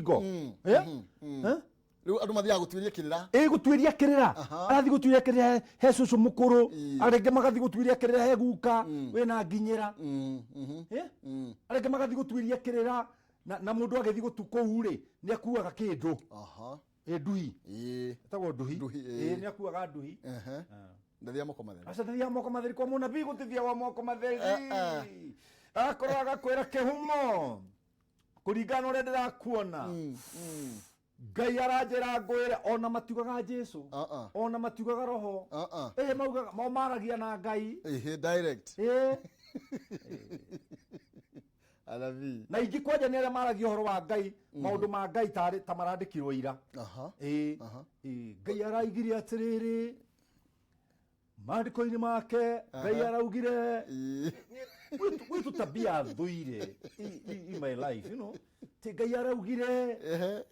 Ngo. Eh? Eh? Rĩu andũ mathiaga gũtuĩria kĩrĩra. Ĩ, gũtuĩria kĩrĩra. Arathiĩ gũtuĩria kĩrĩra he cũcũ mũkũrũ. Arĩa angĩ magathiĩ gũtuĩria kĩrĩra he guka wĩna nginyĩra. Eh? Arĩa angĩ magathiĩ gũtuĩria kĩrĩra na mũndũ agĩthiĩ gũtu kũu rĩ, nĩ akuaga kĩndũ. Ĩ, nduhi. Ĩtagwo nduhi. Nduhi, ĩĩ. Ĩ, nĩ akuaga nduhi. Ndathiaga moko matheri. Aca, ndathiaga moko matheri kwa mũnabii, gũtithiagwo moko matheri. Eh, eh. Agakorwo agakwĩra, "Kĩhumo, kũringana na ũrĩa ndĩrakuona, Ngai aranjĩra ngwĩre." Ona matiugaga Jesu. Uh-uh. Ona matiugaga Roho. Uh-uh. Ĩ, maugaga mo maragia na Ngai. Ĩhĩ, direct. Ĩ. Anabii. Na ingĩ kwanja nĩ arĩa maragia ũhoro wa Ngai, maũndũ ma Ngai tarĩ ta marandĩkirwo ira. Ĩ. Ĩ, Ngai araigire atĩrĩrĩ maandĩko-inĩ make, Ngai araugire. Gwĩ tabia thũire in my life, ti Ngai araugire,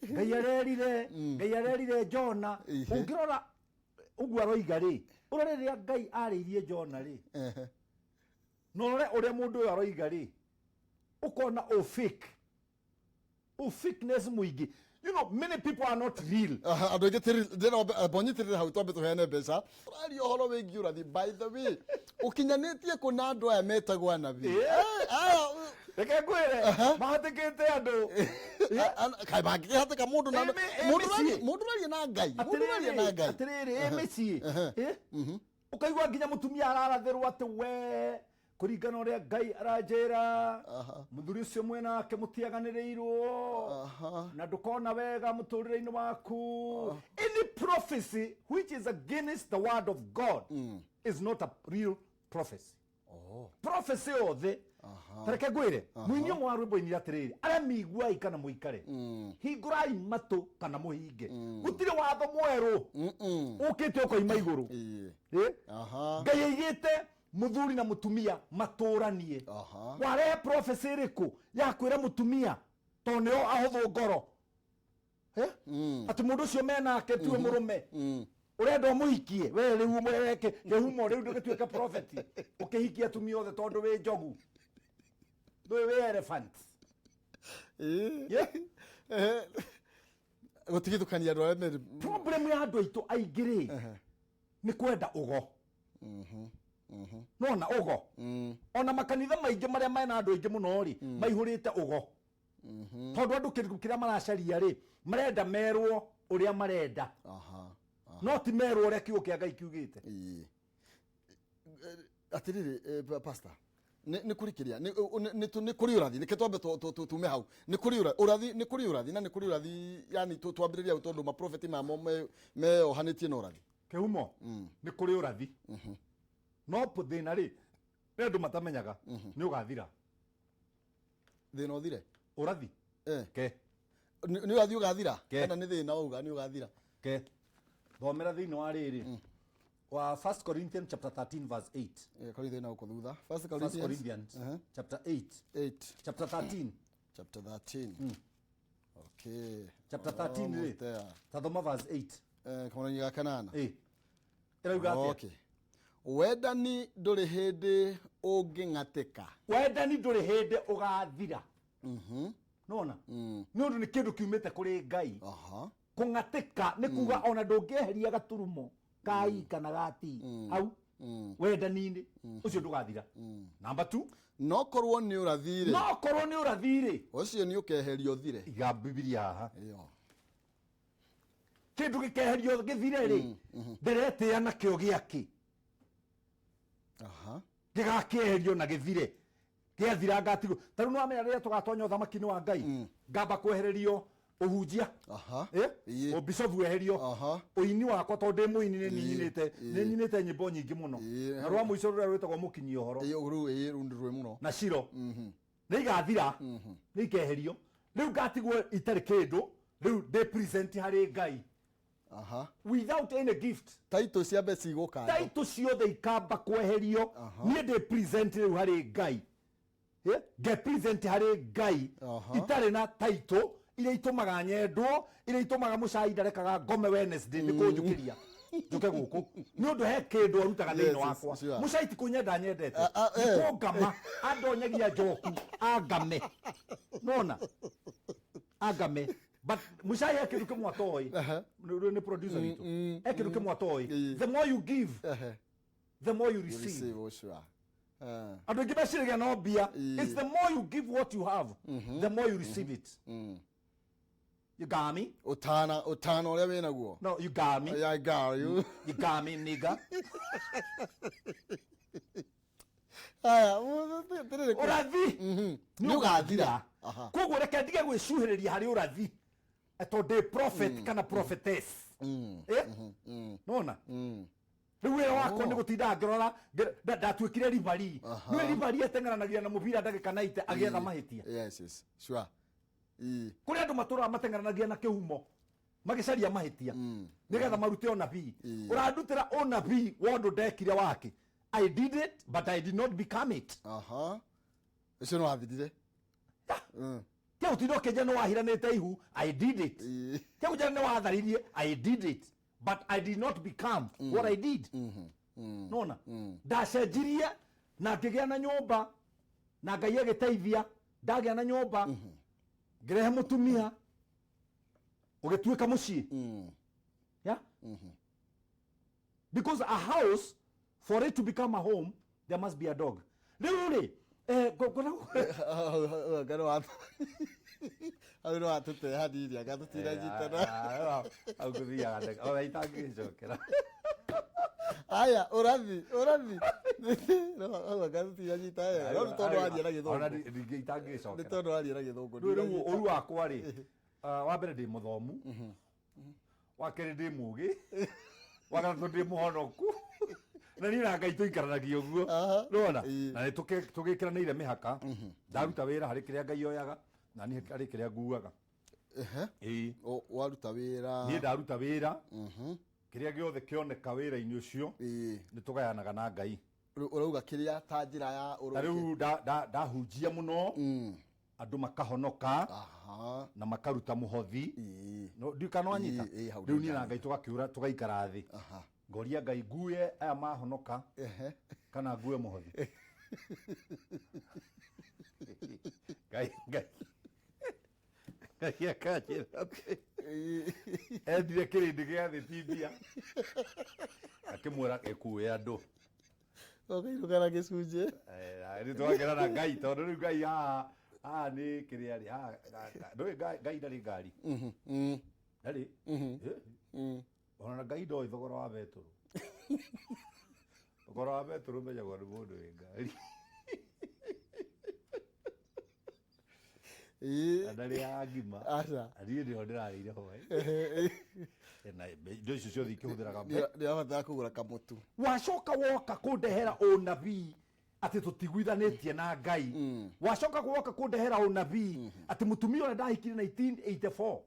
Ngai arerire, Ngai arerire Jona. Ũngĩrora ũguo aroiga rĩ, ũrore rĩrĩa Ngai arĩirie Jona rĩ, na ũrore ũrĩa mũndũ ũyũ aroiga rĩ, ũkona ũ fake, ũ fakeness mũingĩ. Many people are not real. Aha, andũ aingĩ ndĩrenda mbonyitĩrĩre hau, twambe tũheane mbeca. Tũraria ũhoro wĩgiĩ ũrathi. By the way, ũkinyanĩtie kũna andũ aya metagwo anabii? Eh, aya. Reke ngwĩre, mahatĩkĩte andũ. Kaĩ mangĩkĩhatĩka mũndũ na Ĩ mũndũ mĩciĩ. mũndũ ũraria na Ngai, mũndũ ũraria na Ngai? Atĩrĩrĩ, ĩ mĩciĩ. Ĩ? Ũkaigua nginya mũtumia ararathĩrwo atĩ, "We, kũringana ũrĩa Ngai aranjĩra, mũthuri ũcio mwenake mũtiaganĩrĩirwo na ndũkona wega mũtũrĩre-inĩ waku." Any prophecy which is against the word of God is not a real prophecy. Prophecy yothe, tareke ngwĩre, mũini ũmwe wa rwĩmbo inire atĩrĩrĩ, "Arĩa mĩiguai kana mũikare, hingũrai matũ kana mũhinge, gũtirĩ watho mwerũ ũkĩte ũkoima igũrũ." Ĩ? Ngai aigĩte mũthuri na mũtumia matũranie. Warehe prophecy ĩrĩkũ ya kwĩra mũtumia, tondũ nĩo ahũthũ ngoro, Eh? Atĩ mũndũ ũcio menake tiwe mũrũme ũrenda ũmũhikie we? Rĩu we kĩhumo, rĩu ndũgĩtuĩke prophet ũkĩhikia atumia othe, tondũ wĩ njogu, ndũĩ wĩ elephant. Yeah? Gũtigithũkania andũ arĩa merĩ. Problem ya andũ aitũ aingĩ rĩ, nĩ kwenda ũgo. Nona ũgo, ona makanitha maingĩ marĩa mena andũ aingĩ mũno rĩ, maihũrĩte ũgo, tondũ andũ kĩndũ kĩrĩa maracaria rĩ, marenda merwo ũrĩa marenda, no ti merwo ũrĩa kiugo kĩa Ngai kiugĩte. Ĩĩ. Atĩrĩrĩ, pastor, nĩ kũrĩ kĩrĩa nĩ kũrĩ ũrathi. Nĩke twambe tume hau. Nĩ kũrĩ ũrathi, nĩ kũrĩ ũrathi, na nĩ kũrĩ ũrathi, yani twambĩrĩrie hau, tondũ maprofeti mamo meyohanĩtie na ũrathi. Kĩhumo, nĩ kũrĩ ũrathi, no thĩna rĩ, nĩ andũ matamenyaga nĩ ũgathira. Thĩna ũthire? Ũrathi. Ke. Nĩ ũrathi ũgathira? Ke. Kana nĩ thĩna wauga nĩ ũgathira? Ke thomera thĩinĩ wa rĩrĩ wa 1 Corinthians chapter 13 verse 8. Korwo thĩna gũkũ thutha. First 1 Corinthians. Corinthians chapter 8. 8. Chapter 13. Chapter 13, okay. Chapter 13 rĩ, Almost there. tathoma verse 8. Kamonani ga kanana. Ĩ, ĩrauga atĩa? Okay. Wendani ndũrĩ hĩndĩ ũngĩng'atĩka. Wendani ndũrĩ hĩndĩ ũgathira. Nona nĩ ũndũ nĩ kĩndũ kiumĩte kũrĩ Ngai. Kũng'atĩka nĩ kuga ona ndũngĩeheria gaturumo kai kana gati hau wendani-inĩ ũcio, ndũgathira. Namba 2. No korwo nĩ ũrathi-rĩ, No korwo nĩ ũrathi-rĩ, ũcio nĩ ũkeherio ũthire. Iga Bibilia haha. Ĩyo. Kĩndũ gĩkeherio gĩthire rĩ, ndĩretĩa nakĩo gĩakĩ? Gĩgakĩeherio na gĩthire, gĩathira ngatigwo. Ta rĩu nĩwamenya rĩrĩa tũgatonya ũthamaki-inĩ wa Ngai, ngamba kwehererio ũhunjia. Eh? Ĩĩ. Ũbicobu weherio. Ũini wakwa, tondũ ndĩ mũini, nĩ ninyinĩte, nĩ nyinĩte nyĩmbo nyingĩ mũno. Na rwa mũico rũrĩa rwĩtagwo Mũkinyi Ũhoro. Ĩyo rĩu, ĩĩ, rĩu nĩ rũĩ mũno. Na ciro nĩ igathira, nĩ ikeherio. Rĩu ngatigwo itarĩ kĩndũ, rĩu ndĩ present harĩ Ngai without any gift. Taitũ ciambe cigwo kando. Taitũ ciothe ikamba kweherio. Niĩ ndĩ present rĩu harĩ Ngai. Eh, nge present harĩ Ngai itarĩ na taitũ iria itũmaga nyendwo, iria itũmaga mũcai ndarekaga ngome Wednesday nĩ kũnjũkĩria njũke gũkũ, nĩ ũndũ he kĩndũ arutaga thĩinĩ wakwa. Mũcai ti kũnyenda nyendete, nĩ kũngama andonyagia njoku angame, nona angame. But Muchai he kindu kimwe atoĩ. Nĩ producer witũ. He kindu kimwe atoĩ. The more you give, the more you receive. Receive, oh, sure. Andũ aingĩ meciragia no mbia. It's the more you give what you have, the more you receive it. You got me? Ũtana, ũtana ũrĩa wĩ naguo. No, you got me. Yeah, I got you. You got me, nigga. Aya, tĩrĩrĩ. Ũrathi nĩ ũgathira. Aha. Koguo reke ndige gwĩcuhĩrĩria harĩ ũrathi tondũ ndĩ prophet kana prophetess. Eh? Nona rĩu wĩra wakwa nĩ gũtinda ngĩrora ndatuĩkire ribari. Nĩwe ribari ateng'eranagia na mũbira ndagĩka 90 agĩetha mahĩtia. Yes, sure. Kũrĩ andũ matũraga mateng'eranagia na kĩhumo magĩcaria mahĩtia nĩgetha marute ũnabii. Ũrandutĩra ũnabii wa ũndũ ndekire wake. I did it, but I did not become it. Aha, ũcio nĩ wathirire. Tia gũtinda ũkĩnjĩra nĩ wahiranĩte ihu. I did it. Tia kũnjĩra nĩ watharirie. I did it, but I did not become what I did. Nona ndacenjirie na ngĩgĩa na nyũmba na Ngai agĩteithia ndagĩa na nyũmba, ngĩrehe mũtumia, ũgĩtuĩka mũciĩ. Yeah, because a house, for it to become a home, there must be a dog. Rĩu rĩ Hau nĩ watũte hanini anga tũtinanyitana. Au ngũthiaga ona itangĩcokera. Aya, ũrathi, ũrathi hau anga tũtinanyita wega, no nĩ tondũ waria na Ona gĩthũngũ. Ndingĩ Nĩ itangĩcokera. tondũ waria na gĩthũngũ. Rĩu ũru wakwa rĩ, wa mbere ndĩ mũthomu, wa kerĩ ndĩ mũgĩ, wa gatatũ ndĩ mũhonoku, na niĩ na Ngai tũikaranagia ũguo. Nĩwona? Na nĩ tũgĩkĩranĩire mĩhaka. Ndaruta wĩra harĩ kĩrĩa Ngai oyaga na niĩ harĩ kĩrĩa nguaga. Ĩĩ. Waruta wĩra. Niĩ ndaruta wĩra, kĩrĩa gĩothe kĩoneka wĩra-inĩ ũcio nĩ tũgayanaga na Ngai. Rĩu ũrauga kĩrĩa ta njĩra ya Ta rĩu ndahunjia mũno, andũ makahonoka na makaruta mũhothi. No, ndiũ kana wanyita. Ĩĩ, hau Rĩu niĩ na ndanyita. Ngai tũgakĩũra tũgaikara thĩ, ngoria Ngai ngue aya mahonoka kana ngue mũhothi. Ngai akanjĩra atĩ endire kĩrĩndĩ gĩa thĩ ti mbia. Akĩmwĩra gĩkue andũ. Ũkainũka na gĩcunjĩ. Nĩ twagera na Ngai tondũ rĩu Ngai haha haha nĩ kĩrĩa rĩ haha ndũĩ Ngai ndarĩ ngari. Ndarĩ. Ona Ngai ndoĩ thogora wa betũrũ. Thogora wa betũrũ ũmenyagwo nĩ mũndũ wĩ ngari. Na ndarĩaga ngima. Aca. Niĩ nĩho ndĩrarĩire hwaĩ. Na indo icio ciothe ikĩhũthĩraga Nĩ abatara kũgũra kamũtu. Wacoka woka kũndehera ũnabii atĩ tũtiguithanĩtie na Ngai. Wacoka woka kũndehera ũnabii atĩ mũtumia ũrĩa ndahikire 1984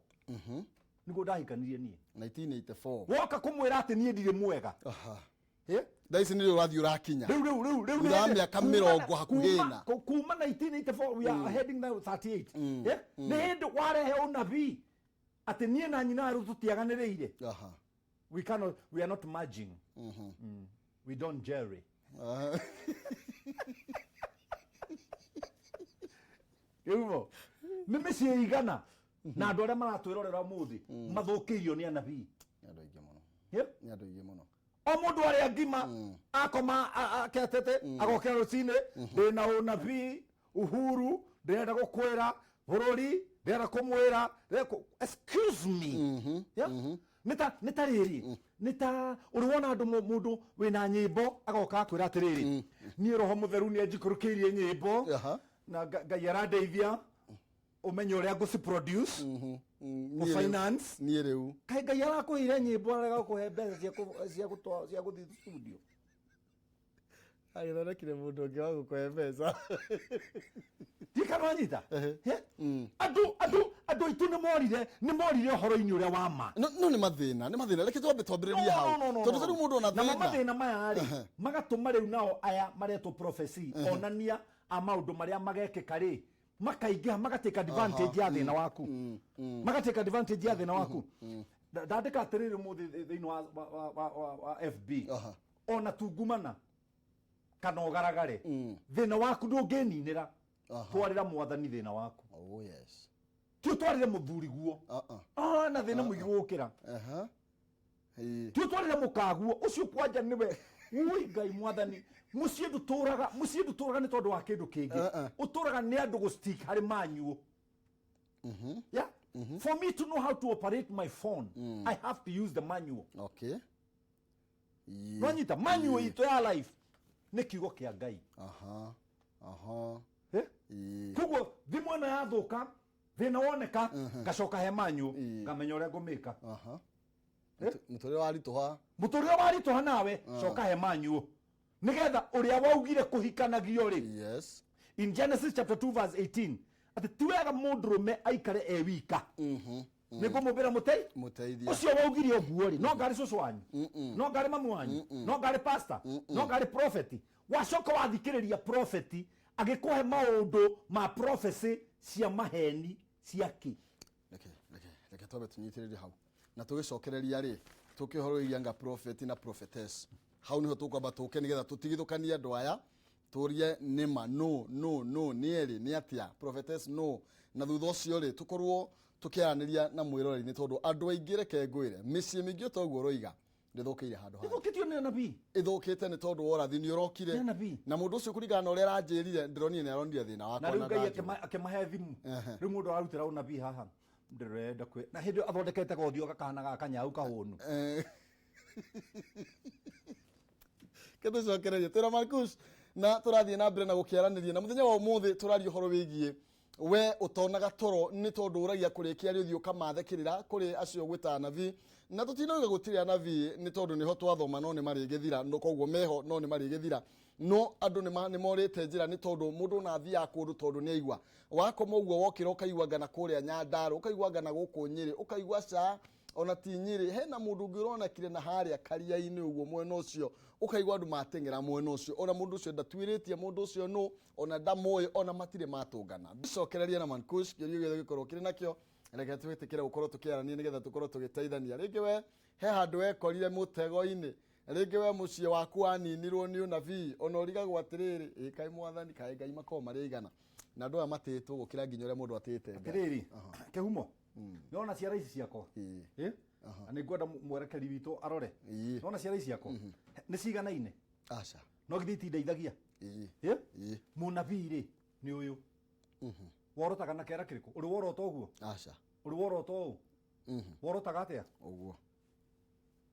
nĩguo ndahikanirie niĩ. 1984. Woka kũmwĩra atĩ niĩ ndirĩ mwega. Thaa ici nĩrĩo ũrathiĩ ũrakinya. Rĩu Thutha wa nĩ hĩndĩ- mĩaka kuma mĩrongo hakuhĩ ĩna. kuma 1984, we are heading now 38. Nĩ hĩndĩ warehe ũnabii atĩ niĩ na nyina rĩu tũtiaganĩrĩire. We cannot, we are not merging. We don't jerry. Rĩu nĩ mĩciĩ igana na andũ arĩa maratwĩrorera ũmũthĩ mathũkĩirio nĩ anabii. Nĩ andũ aingĩ mũno. Nĩ andũ aingĩ mũno. O mũndũ arĩa ngima akoma aketete agokĩra rũcinĩ, ndĩna ũnabii Uhuru ndĩrenda gũkwĩra, bũrũri ndĩrenda kũmwĩra. Excuse me. Yeah? Nĩ ta rĩrĩ, nĩ ta ũrĩ wona andũ mũndũ wĩna nyĩmbo agoka akwĩra atĩrĩrĩ, niĩ Roho Mũtheru nĩ anjikũrũkĩirie nyĩmbo na Ngai arandeithia ũmenye ũrĩa ngũci produce, gũ finance. Niĩ rĩu. Kaĩ Ngai arakũheire nyĩmbo arega gũkũhe mbeca cia gũthiĩ studio? Agĩthondekire mũndũ ũngĩ wa gũkũhe mbeca. Ndikana wanyita. Andũ aitũ nĩ morire ũhoro-inĩ ũrĩa wa ma. No nĩ mathĩna, nĩ mathĩna. Reke twambe twambĩrĩrie hau. No. Tondũ ta rĩu mũndũ ona Namo thĩna. mathĩna maya rĩ magatũma rĩu nao aya maretwo prophecy onania a maũndũ marĩa magekĩka rĩ makaingĩha, magatake advantage ya thĩna waku, magatake advantage ya thĩna waku. Ndandĩka atĩrĩrĩ ũmũthĩ thĩinĩ wa FB, ona tungumana kana ũgaragare, thĩna waku ndũngĩninĩra. Twarĩra Mwathani thĩna waku. Oh yes. Ti ũtwarĩre mũthuri guo. Ah, ah. Ah, na thĩna mũingĩ gũkĩra. Aha. Ĩĩ. Ti ũtwarĩre mũkaguo ũcio kwanja nĩwe. Ui Ngai mwathani, mũciĩ ndũtũraga, mũciĩ ndũtũraga nĩ tondũ wa kĩndũ kĩngĩ. Uh-uh. Ũtũraga nĩ andũ gũ stick harĩ manyuo. Yeah? For me to know how to operate my phone, I have to use the manual. Okay. Ĩĩ. Nwanyita manual itũ ya life nĩ kiugo kĩa Ngai. Aha. Aha. Eh? Ĩĩ. Koguo thimũ ĩno yathũka, thĩna woneka, ngacoka he manual, ngamenya ũrĩa ngũmĩka. Aha. Mũtũrĩre waritũha. Mũtũrĩre waritũha nawe, coka he manual. Nĩgetha ũrĩa waugire kũhikanagio rĩ. Yes. In Genesis chapter 2 verse 18, atĩ ti wega mũndũrũme aikare e wika. Nĩ ngũmũmbĩra mũtei Mũteithia. Ũcio waugire ũguo rĩ, no ngarĩ cũcũ wanyu, no ngarĩ mamu wanyu, no ngarĩ pastor, no ngarĩ prophet. Wacoka wathikĩrĩria prophet agĩkũhe maũndũ ma prophecy cia maheni cia kĩ? Reke reke reke twambe tũnyitĩrĩrie hau na tũgĩcokereria rĩ, tũke ũhoro wĩgiĩ anga prophet na prophetess. Hau nĩho tũkwamba tũke nĩgetha tũtigithũkanie andũ aya, tũrie nĩma no no no nĩ erĩ nĩ atĩa prophetess no, na thutha ũcio rĩ tũkorwo tũkĩaranĩria na mwĩroreri, nĩ tondũ andũ aingĩ, reke ngwĩre, mĩciĩ mĩingĩ ta ũguo ũroiga ndĩthũkĩire handũ hangĩ. Ĩthũkĩtio nĩ anabii. Ĩthũkĩte nĩ tondũ wa ũrathi nĩ ũrokire. Nĩ anabii. Na mũndũ ũcio kũringana na ũrĩa aranjĩrire, ndĩronire nĩ aronire thĩna Na wakwa rĩu na Ngai ndanjũĩ. akĩmahe thimũ. Rĩu mũndũ ararutĩra ũnabii haha, ndĩrenda kwĩ na hĩndĩ ĩyo athondekete gothiũ gakahana ga kanyau kahũnu. Kĩtũcokererie twĩra Marcus na tũrathiĩ na mbere na gũkĩaranĩria, na mũthenya wa ũmũthĩ tũraria ũhoro wĩgiĩ we ũtonaga toro nĩ tondũ ũragia kũrĩkia rĩ ũthiĩ ũkamathe kĩrĩra kũrĩ acio gwĩta anabii, na tũtinauga gũtirĩ anabii nĩ tondũ nĩho twathoma no nĩ marĩgĩthira, no koguo meho no nĩ marĩgĩthira, no andũ nĩ morĩte njĩra nĩ tondũ mũndũ ona athiaga kũndũ tondũ nĩ aigua wakoma ũguo, wokĩra ũkaigua ngana kũrĩa Nyandarua, ũkaigua ngana gũkũ Nyĩrĩ, ũkaigua ca ona ti Nyĩrĩ, hena mũndũ ũngĩ ũronekire na harĩa karia-inĩ ũguo mwena ũcio, ũkaigua andũ mateng'era mwena ũcio, ona mũndũ ũcio ndatuĩrĩtie mũndũ ũcio nũ, ona ndamũĩ, ona matirĩ matũngana. Cokereria na Mankush kĩũria gĩothe gĩkorwo kĩrĩ nakĩo, reke twĩtĩkĩre gũkorwo tũkĩarania nĩgetha tũkorwo tũgĩteithania. Rĩngĩ we he handũ wekorire mũtego-inĩ, rĩngĩ we mũciĩ waku waninirwo nĩ ũnabii, ona ũrigagwo atĩrĩrĩ, ĩ kaĩ mwathani, kaĩ Ngai makoragwo marĩ aigana, na andũ aya matĩĩtwo gũkĩra nginya ũrĩa mũndũ atĩĩte Ngai. Atĩrĩrĩ kĩhumo, nĩwona ciara ici ciakwa? Ĩĩ. Ĩ? Na nĩ ngwenda mwerekeri witũ arore. Ĩĩ. Nĩwona ciara ici ciakwa nĩ ciganaine? Aca. No githĩ itindeithagia? Ĩĩ. Ĩ? Ĩĩ. Mũnabii rĩ nĩ ũyũ worotaga na kĩara kĩrĩkũ? Ũrĩ worota ũguo? Aca. Ũrĩ worota ũũ? Worotaga atĩa? Ũguo.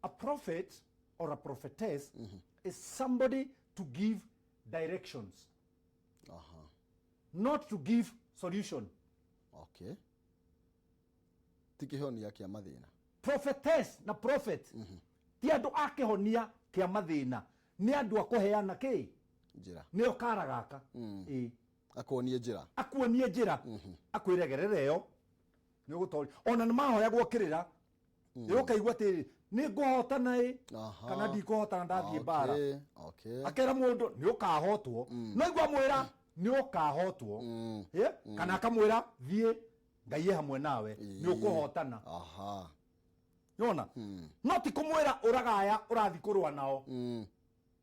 A prophet or a prophetess is somebody to give directions, not to give solution. Okay, ti kĩhonia kĩa mathĩna. Prophetess na prophet ti andũ a kĩhonia kĩa mathĩna, nĩ andũ a kũheana kĩ? Njĩra. Nĩo kara gaka. Ĩĩ. Akuonie njĩra. Akuonie njĩra, akwĩre gerera ĩyo nĩ ũgũtoria. Ona nĩ mahoyagwo kĩrĩra, ĩ ũkaigua atĩrĩ, nĩ ngũhotana ĩ kana ndikũhotana ndathiĩ mbara. Akera mũndũ nĩ ũkahotwo, no igua mwĩra nĩ ũkahotwo. Ĩ? Kana akamwĩra thiĩ, Ngai e hamwe nawe, nĩ ũkũhotana. Nĩwona? No ti kũmwĩra ũragaya ũrathiĩ kũrũa nao,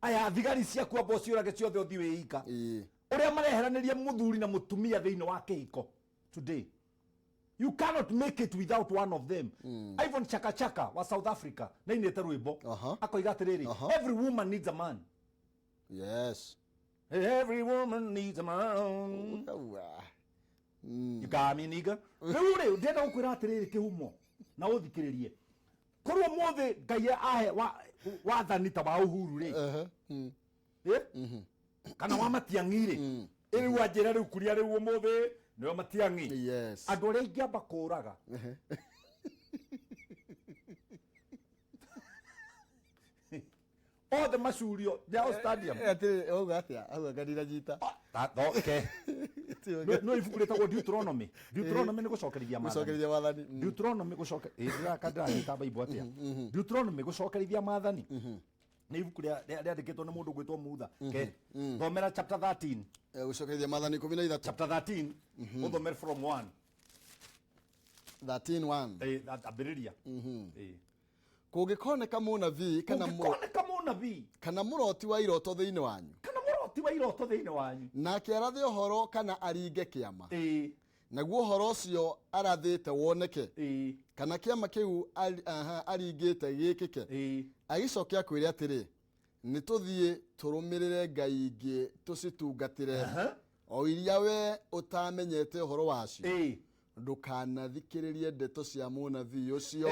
aya thigari ciaku amba ũciũrage ciothe ũthiĩ wĩika. Ũrĩa mareheranĩria mũthuri na mũtumia thĩinĩ wa kĩhiko today, you cannot make it without one of them. Ivan Chaka Chaka wa South Africa nainĩte rwĩmbo, akoiga atĩrĩrĩ, "Every woman needs a man." Every woman needs a man. Ua. You got me, nigga. Rĩu rĩ, ndĩrenda gũkwĩra atĩrĩrĩ kĩhumo, na ũthikĩrĩrie, korwo mũthĩ Ngai ahe wathani ta wa Uhuru rĩ, Eh? Kana wa Matiang'i rĩ, ĩ rĩu anjĩra rĩu kuria rĩu ũmũthĩ nĩwe Matiang'i, andũ arĩa ingĩamba kũraga othe macurio Nyayo Stadium. Atĩrĩrĩ, wauga atĩa hau? Anga ndiranyita. Okay. No ibuku rĩtagwo Deuteronomy. Deuteronomy nĩ gũcokerithia maathani. Gũcokereria wathani. Deuteronomy gũcoke ĩ ndĩraka ndĩranyita Bible atĩa? Deuteronomy, gũcokerithia maathani, nĩ ibuku rĩandĩkĩtwo nĩ mũndũ ũgwĩtwo Mutha. Ke thomera chapter 13. Gũcokereria maathani 13. Chapter 13, ũthomere from 1. 13 1. Ambĩrĩria. Ĩ. Kũngĩkoneka mũnabii kana Kũngĩkoneka mũnabii kana mũroti wa iroto thĩinĩ wanyu, kana mũroti wa iroto thĩinĩ wanyu, nake arathe ũhoro kana aringe kĩama, Naguo ũhoro ũcio arathĩte woneke, kana kĩama kĩu aringĩte gĩkĩke, agĩcoke akwĩre atĩrĩ, nĩ tũthiĩ tũrũmĩrĩre ngai ingĩ tũcitungatĩre, o iria we ũtamenyete ũhoro wacio, ndũkanathikĩrĩrie ndeto cia mũnabii ũcio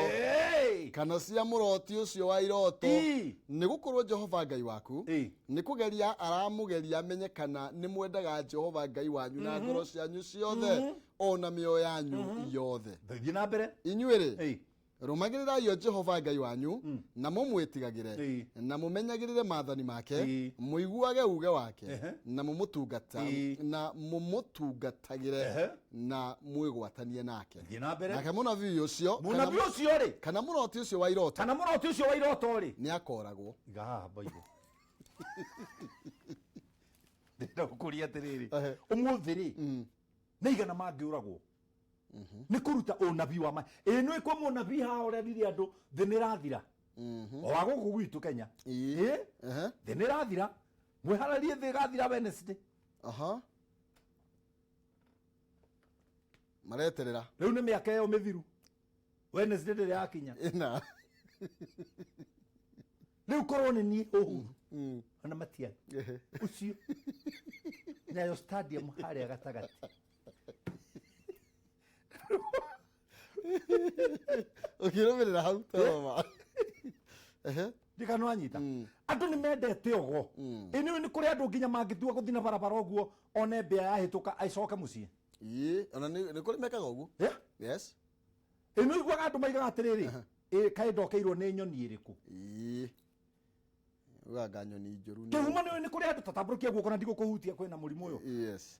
kana cia mũroti ũcio wa iroto, nĩ gũkorwo Jehova Ngai waku nĩ kũgeria aramũgeria amenye kana nĩ mwendaga Jehova Ngai wanyu na ngoro cianyu ciothe o na mĩoyo yanyu yothe. Thiĩ na mbere. Inyuĩ-rĩ, rũmagĩrĩrai o Jehova Ngai wanyu na mũmwĩtigagĩre na mũmenyagĩrĩre maathani make, mũiguage uge wake na mũmũtungata na mũmũtungatagĩre na mwĩgwatanie nake. Thiĩ na mbere. Nake mũnabii ũcio kana, Mũnabii ũcio rĩ, kana mũroti ũcio wa iroto kana mũroti ũcio wa iroto rĩ, nĩ akoragwo. Iga haha Bible. Ndĩrenda gũkũria atĩrĩrĩ, ũmũthĩ rĩ, nĩ igana mangĩũragwo nĩ kũruta ũnabii wa ma ĩ nĩ kwĩ mũnabii haha ũrerire andũ thĩ nĩ ĩrathira, o wa gũkũ gwitũ Kenya. Ĩ, thĩ nĩ ĩrathira, mwĩharĩrie, thĩ ĩgathira Wednesday. Mareterera. Rĩu nĩ mĩaka ĩyo mĩthiru, Wednesday ndĩrĩ yakinya. Ĩna. Rĩu korwo nĩ niĩ Ũhuru ona Matiang'i ũcio, Nyayo Stadium harĩa gatagatĩ. Ũkĩrũmĩrĩra hau toma. Ndikano anyita andũ nĩ mendete ũgo. Ĩ nĩ nĩ kũrĩ andũ nginya mangĩtua gũthiĩ na barabara ũguo one mbĩa yahĩtũka acoke mũciĩ. Ĩĩ, ona nĩ kũrĩ mekaga ũguo. Yeah? Yes. Ĩ nĩ ũiguaga andũ maigaga atĩrĩrĩ, ĩ kaĩ ndokeirwo nĩ nyoni ĩrĩkũ? Ĩĩ, uganga nyoni njũru Kĩhumo nĩ kũrĩ andũ tatambũrũkia guoko na ndigũkũhutia kwĩna mũrimũ ũyũ.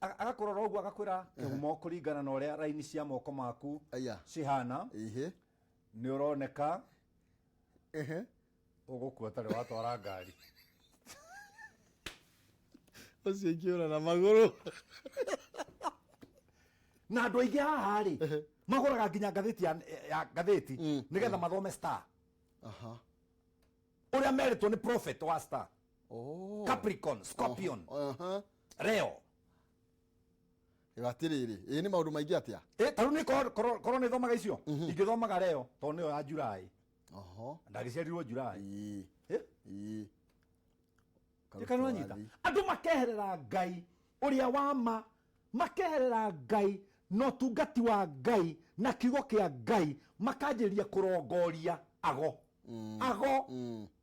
Agakũrora ũguo agakwĩra, kĩhumo, kũringana na ũrĩa raini cia moko maku Aya. cihana, nĩ ũroneka ũgũkua ũtarĩ watwara ngari. Ũcio ingĩũra na magũrũ. Na andũ aingĩ haha rĩ, magũraga nginya ngathĩti ya ngathĩti nĩgetha mathome star ũrĩa merĩtwo nĩ prophet wa star. Capricorn, Scorpion, Leo. Atĩrĩrĩ, ĩ nĩ maũndũ maingĩ atĩa? Ĩ tarĩu nĩ korwo nĩ thomaga icio, ingĩthomaga Leo tondũ nĩyo ya July. Ndagĩciarirwo July. Ĩĩ. Kana wanyita, andũ makeherera Ngai ũrĩa wa ma, makeherera Ngai na ũtungati wa Ngai na kiugo kĩa Ngai, makanjĩrĩria kũrongoria ago. Ago,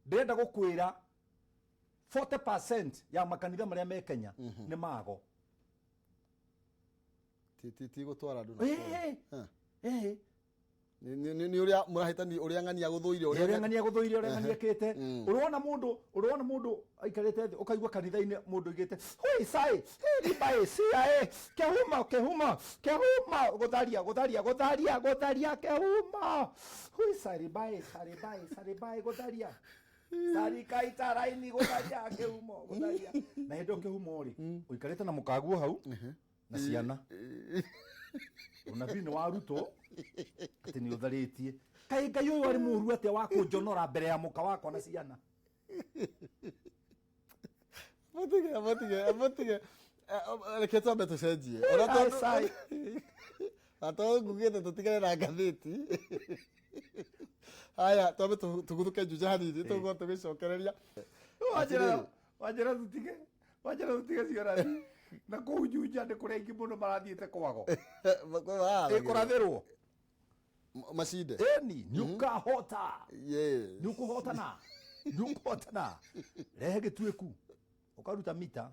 ndĩrenda gũkwĩra 40% ya makanitha marĩa me Kenya nĩ mago. Ti gũtwara andũ na kũu. Nĩ ũrĩa mũrahĩtani, ũrĩa ng'ania gũthũire, ũrĩa ng'ania gũthũire, ũrĩa ng'ania kĩte. Ũrona mũndũ aikarĩte thĩ, ũkaigua kanitha-inĩ mũndũ oigĩte, "Hui sai ribai cia kĩhumo, kĩhumo, kĩhumo, gũtharia, gũtharia, gũtharia, gũtharia kĩhumo, hui saribai, saribai, saribai, gũtharia, sarikaita raini, gũtharia kĩhumo, gũtharia." Na hĩndĩ ĩyo kĩhumo rĩ, ũikarĩte na mũkaguo hau na ciana, ũnabii nĩ warutwo atĩ nĩ ũtharĩtie. Kaĩ Ngai ũyũ arĩ mũru atĩa wa kũnjonora mbere ya mũka wakwa na ciana? Mũtige, mũtige, mũtige. Reke twambe tũcenjie. Ona Ai, sai. Na tondũ ngugĩte tũtigane na ngathĩti, haya twambe tũguthũke Juja hanini, tũgũkorwo tũgĩcokereria. Wanjĩra, wanjĩra tũtige, wanjĩra tũtige ciorathi na kũu Juja nĩ kũrĩa aingĩ mũno marathiĩte kwago ĩkũrathĩrwo. Macinde. Ĩni nĩ ũkahota. Nĩ ũkũhotana, nĩ ũkũhotana, rehe gĩtuĩku ũkaruta mita.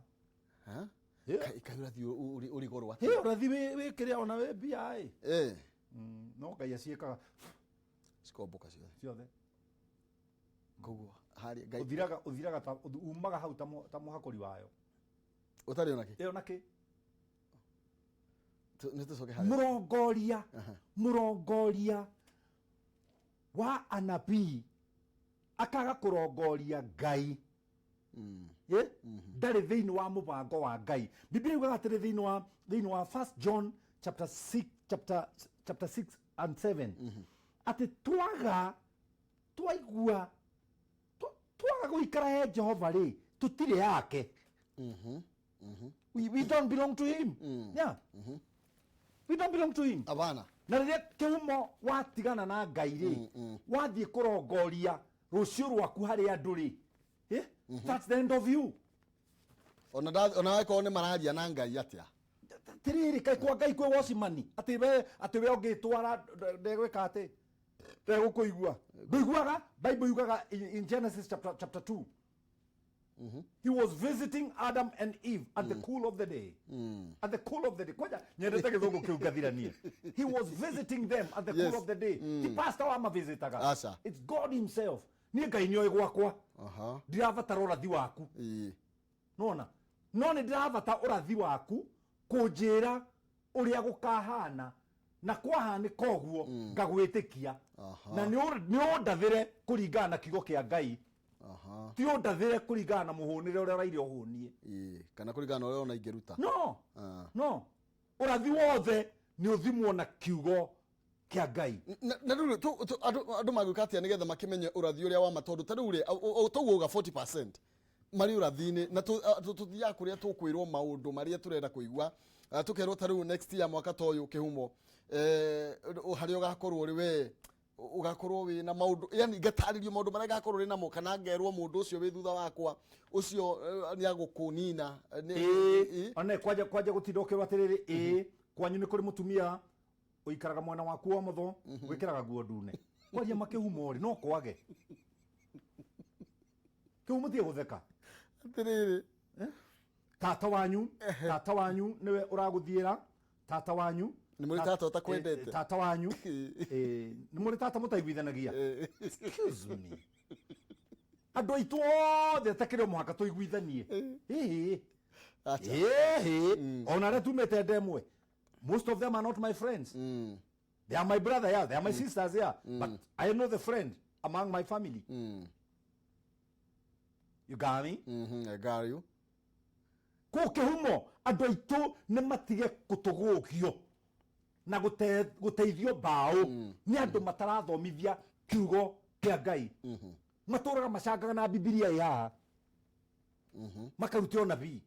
Ha? Yeah. Kaĩ ũrathi ũrĩ goro Hĩ atĩa? Ũrathi wĩ kĩrĩa ona wĩ mbia ĩ. No Ngai aciĩkaga. Cikomboka ciothe. Ciothe. Koguo harĩa Ngai Ũthiraga ta umaga hau ta mũhakũri wayo. Ũtarĩ ona kĩ. Ĩyo na kĩ. Nĩ tũcoke harĩa. Mũrongoria wa anabii akaga kũrongoria Ngai. Ndarĩ thĩinĩ wa mũbango wa Ngai. Biblia yugaga atĩrĩ thĩinĩ wa First John chapter 6, chapter 6 and 7, atĩ twaga twaigua twaga gũikara he Jehova rĩ, tũtirĩ yake. We don't belong to him, yeah. We don't belong to him. Hapana. Na rĩrĩa kĩhumo watigana na Ngai rĩ, wathiĩ kũrongoria rũciũ rwaku harĩ andũ rĩ, that's the end of you. Ona wakorwo nĩ mararia na Ngai atĩa? Tiriri, kaĩ kwa Ngai kwĩ wocimani atĩ we ũngĩtwara ndegwĩka atĩ ndegũkũigua, ndũiguaga. Bible yugaga in Genesis chapter 2, he was visiting Adam and Eve at the cool of the day. At the cool of the day. Kwanja nyendete gĩthũngũ kĩu ngathiranie. He was visiting them at the cool of the day. Ti pastor wa mavisitaga. Aca. It's God himself. Niĩ Ngai nĩoĩ gwakwa. Ndirabatara ũrathi waku. Nona. No nĩ ndĩrabata ũrathi waku kũnjĩra ũrĩa gũkahana na kwahanĩka ũguo ngagwĩtĩkia. Na nĩ ũndathĩre kũringana na kiugo kĩa Ngai. Ti ũndathĩre kũringana na mũhũnĩre ũrĩa ũraire ũhũnie. Kana kũringana na ũrĩa ona ingĩruta. No. No. Ũrathi wothe nĩ ũthimwo na kiugo kĩa Ngai. Na rĩu andũ magwĩka atĩa nĩgetha makĩmenye ũrathi ũrĩa wa ma, tondũ ta rĩu rĩ, toguo uga 40% marĩ ũrathi-inĩ, na tũthiaga kũrĩa tũkwĩrwo maũndũ marĩa tũrenda kũigua. Tũkerwo ta rĩu next year mwaka ta ũyũ kĩhumo, harĩa ũgakorwo ũrĩ we ũgakorwo wĩ na maũndũ, yani ngatarĩrio maũndũ marĩa ngakorwo ndĩ namo, kana ngerwo mũndũ ũcio wĩ thutha wakwa ũcio nĩ agũkũnina. One kwanja gũtinda ũkĩrwo atĩrĩrĩ, kwanyu nĩ kũrĩ mũtumia ũikaraga mwena waku wa ũmotho wĩkĩraga nguo ndune. Kwaria makĩhumo rĩ, no kwage kĩhumo tiga gũtheka. Atĩrĩrĩ. Tata wanyu, tata wanyu nĩwe ũragũthiĩra, tata wanyu. Nĩ mũrĩ tata ũtakwendete? Tata wanyu. Nĩ mũrĩ tata mũtaiguithanagia? Excuse me, andũ aitũ othe takĩrĩ o mũhaka tũiguithanie? Ĩĩ. Acha. Ĩĩ, ona arĩa tumĩte ndemwe, most of them are not my friends. They are my brother, yeah, they are my sisters, yeah, but I know the friend among my family. You got me? I got you. Kũu kĩhumo andũ aitũ nĩ matige kũtũgũgio na gũteithio mbaũ nĩ andũ matarathomithia kiugo kĩa Ngai. Matũraga macangaga na Bibilia ĩ haha, makarute ũnabii.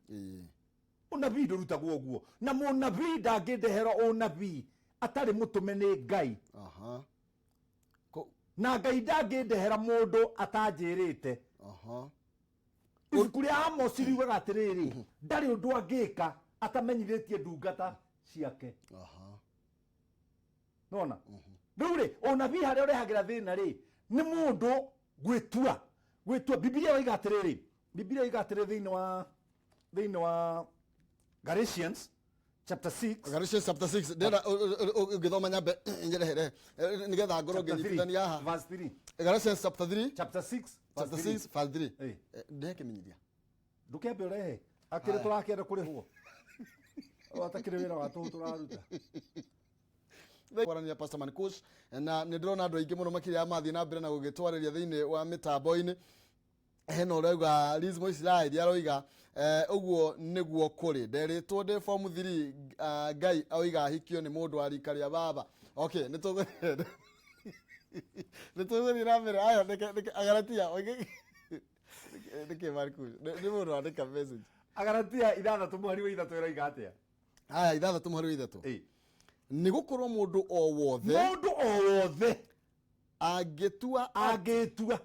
Ũnabii ndũrutagwo ũguo, na mũnabii ndangĩndehera ũnabii atarĩ mũtũme nĩ Ngai. Na Ngai ndangĩndehera mũndũ atanjĩrĩte. Ibuku rĩa Amosi riugaga atĩrĩrĩ, ndarĩ ũndũ angĩka atamenyithĩtie ndungata ciake. Nona rĩu rĩ, ũnabii harĩa ũrehagĩra thĩna rĩ, nĩ mũndũ gwĩtua. Bibilia yoiga atĩrĩrĩ, Bibilia yoiga atĩrĩrĩ thĩinĩ wa Galatians chapter 6. Galatians chapter 6, ndĩrenda ũngĩthoma nyambe njerehere nĩgetha ngorwo Chapter 3, ngĩnyitithania haha. verse 3. Galatians chapter 3. Chapter 6 chapter verse 3. 6 verse 3. Ndehe kĩmenyithia. Ndũkĩambe ũrehe akĩrĩ tũrakĩenda kũrĩhwo atakĩrĩ wĩra wa tũhũ tũraruta. Kwarania Pastor Mankush, na nĩ ndĩrona andũ aingĩ mũno makĩria mathiĩ na mbere na gũgĩtwarĩria thĩinĩ wa mĩtambo-inĩ. Hena ũrauga Liz Mũisiraeli aroiga, ũguo nĩguo kũrĩ, nderĩtwo ndĩ form 3, Ngai oiga ahikio nĩ mũndũ wa rika rĩa baba. Okay, nĩ tũgũthiĩ na mbere. Aya, nĩke Agalatia, oige nĩkĩ Marcus nĩ mũndũ wandĩka message. Agalatia 6:3 ĩroiga atĩa? Aya, 6:3. Nĩ gũkorwo mũndũ o wothe, mũndũ o wothe angĩtua angĩtua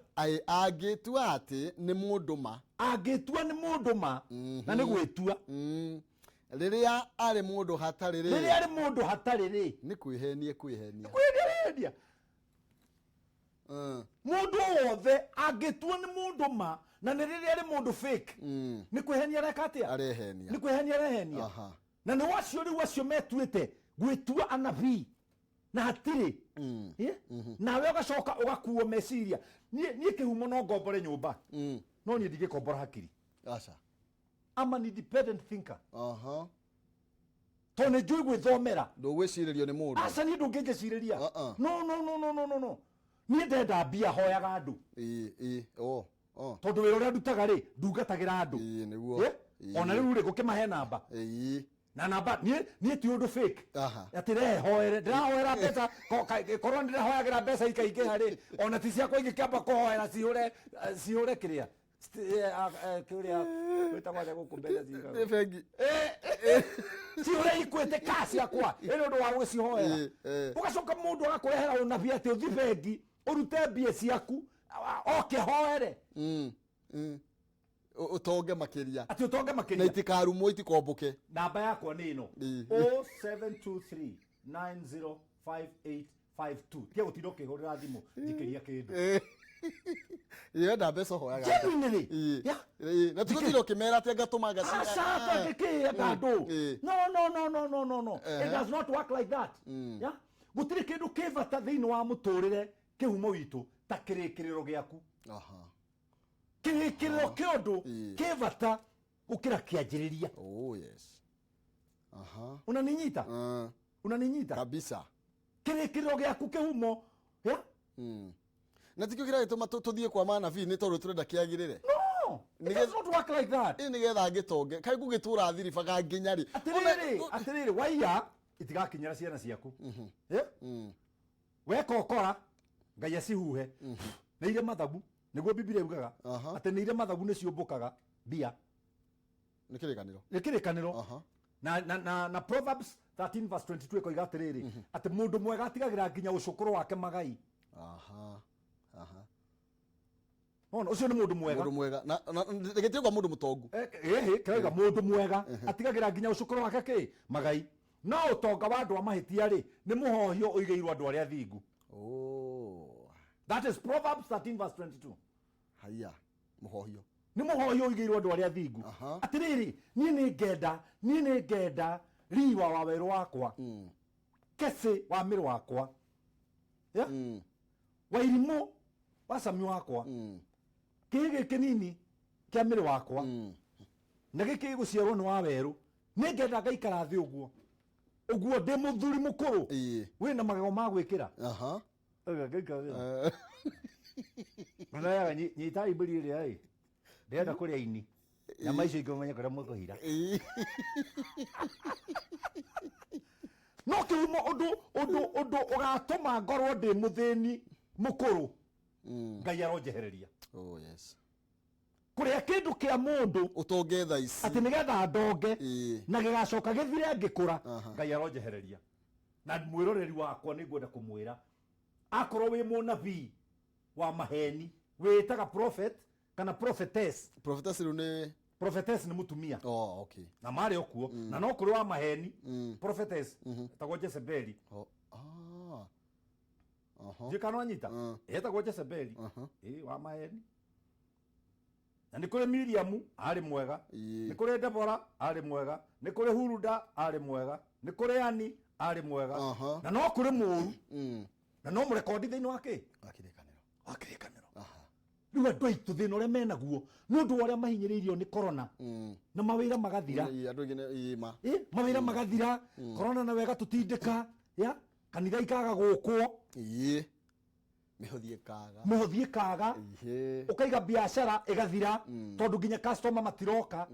angĩtua atĩ nĩ mũndũ ma, angĩtua nĩ mũndũ ma, na nĩ gwĩtua, rĩrĩa arĩ mũndũ hatarĩ rĩ, rĩrĩa arĩ mũndũ hatarĩ rĩ, nĩ kwĩhenia kwĩhenia. Kwĩhenia. Mũndũ o wothe angĩtua nĩ mũndũ ma, na nĩ rĩrĩa arĩ mũndũ fake, nĩ kwĩhenia areka atĩa? Arehenia. Nĩ kwĩhenia arehenia. Na nĩ wacio rĩu acio metuĩte gwĩtua anabii na hatirĩ. Nawe ũgacoka ũgakuo meciria. Niĩ kĩhumo no ngombore nyũmba, no niĩ ndingĩkombora hakiri. Aca. I'm an independent thinker. Tondũ nĩ njũĩ gwĩthomera. Ndũgwĩcirĩrio nĩ mũndũ. Aca, niĩ ndũngĩnjĩcirĩria. No, no, no, no, no, no, no. Niĩ ndenda mbia hoyaga andũ. Ĩĩ, oh, oh. Tondũ wĩra ũrĩa ndutaga rĩ, ndungatagĩra andũ. Ĩĩ, nĩguo. Ona rĩu rĩ, gũkĩmahe namba. Na namba, niĩ ti ũndũ fake. Atĩ rehe hoere, ndĩrahoera mbeca, korwo ndĩrahoyagĩra mbeca ikaingĩha rĩ, ona ti ciakwa ingĩkĩamba kũhoera cihũre kĩrĩa. Kĩũrĩa wĩtagwo atĩa gũkũ mbeca Nĩ cigagwo? bengi. Ciũre ikwĩte ka ciakwa ĩ nĩ ũndũ wa gũcihoera. Ũgacoka mũndũ agakũrehera ũnabii atĩ ũthi bengi ũrute mbia ciaku oke hoere. Ũtonge makĩria. Atĩ ũtonge Na makĩria. itikarumwo, itikomboke. Namba yakwa nĩ ĩno, 0723905852. Tia gũtinda ũkĩhũrĩra thimũ njikĩria kĩndũ. Yenda mbeca ũhoyaga. Genuinely. Yeah. Na tũgũtira ũkĩmera atĩ ngatũma ngaci. Aca gĩkĩ andũ. No, no, no, no, no, no, no, it does not work like that. Yeah, gũtirĩ kĩndũ kĩ bata thĩinĩ wa mũtũrĩre, kĩhumo witũ, ta kĩrĩkĩrĩro gĩaku. Kĩrĩkĩrĩro kĩa ũndũ kĩ bata gũkĩra kĩanjĩrĩria. Oh yes. Aha. Unaninyita? Unaninyita? Kabisa. Kĩrĩkĩrĩro gĩaku, kĩhumo, yeah? Na tikio kĩragĩtũma tũthiĩ kwa manabii nĩ tondũ tũrenda kĩagĩrĩre. No, it does not work like that. Ĩ nĩgetha ngĩtonge kaĩ ngũgĩtũra thiribaga nginya rĩ? Atĩrĩrĩ, atĩrĩrĩ, waiya itigakinyĩra ciana ciaku. Eh? Weka ũkora Ngai acihuhe nĩ irĩ mathagu, nĩguo Bibilia yugaga, atĩ nĩ irĩ mathagu, nĩ ciũmbũkaga mbia. Nĩ kĩrĩkanĩro. Nĩ kĩrĩkanĩro. Na Proverbs 13 verse 22 ĩkoiga atĩrĩrĩ, atĩ mũndũ mwega atigagĩra nginya ũcũkũrũ wake magai. Aha. Aha. Ona ũcio nĩ mũndũ mwega. Mũndũ mwega. Na gĩtio kwa mũndũ mũtongu. Ĩhĩ, kĩrauga mũndũ mwega atigagĩra nginya ũcũkũrũ wake kĩ magai, no ũtonga wa andũ a mahĩtia rĩ, nĩ mũhohio ũigĩirwo andũ arĩa athingu. Oh. That is Proverbs 13 verse 22. Haya. Mũhohio. Nĩ mũhohio ũigĩirwo andũ arĩa athingu. Atĩrĩrĩ, niĩ nĩ ngenda riwa wa werũ wakwa, kecĩ wa mĩrũ wakwa, yeah? Wairimũ wa cami wakwa, kĩĩ gĩkĩ nini kĩa mĩrĩ wakwa, na gĩkĩ gũciarwo nĩ wa werũ, nĩ ngenda ngaikara thĩ ũguo ũguo ndĩ mũthuri mũkũrũ wĩna magego ma gwĩkĩra. Ngaikara thĩ. Manayaga nyitai mbũri ĩrĩa ĩ ndĩrenda kũrĩa ini, nyama icio ingĩ mũmenye kũrĩa mũkũhira. No kĩhumo, ũndũ ũgatũma ngorwo ndĩ mũthĩni mũkũrũ, Ngai aronjehereria. Oh yes. Kũrĩa kĩndũ kĩa mũndũ ũtonge tha ici atĩ nĩgetha ndonge na gĩgacoka gĩthire ngĩkũra, Ngai aronjehereria. Na mwĩroreri wakwa, nĩ ngwenda kũmwĩra, akorwo wĩ mũnabii wa maheni wĩtaga prophet kana prophetess. Prophetess rĩu nĩ? Prophetess nĩ mũtumia. Oh, okay. Na marĩ o kuo, na no kũrĩ wa maheni prophetess etagwo Jezebeli. Oh. Ah. Aha. Ndiũ kana wanyita, etagwo Jezebeli, ĩ wa maheni. Na nĩ kũrĩ Miriamu arĩ mwega, nĩ kũrĩ Debora arĩ mwega, nĩ kũrĩ Huruda arĩ mwega, nĩ kũrĩ Ani arĩ mwega, na no kũrĩ mũru, na no mũrekondi thĩinĩ wa kĩ? Wa kĩrĩkanĩro. Wa kĩrĩkanĩro. Rĩu andũ aitũ, thĩna ũrĩa menaguo nĩ ũndũ wa ũrĩa mahinyĩrĩirio nĩ corona na mawĩra magathira. Ĩĩ, andũ aingĩ ĩĩ, ma. Ĩ, mawĩra magathira, corona na wega tũtindĩka ya kanitha ikaga gũkwo. Mĩhothi ĩkaga. Mũhothi ĩkaga. Ũkaiga biacara ĩgathira tondũ nginya customer matiroka.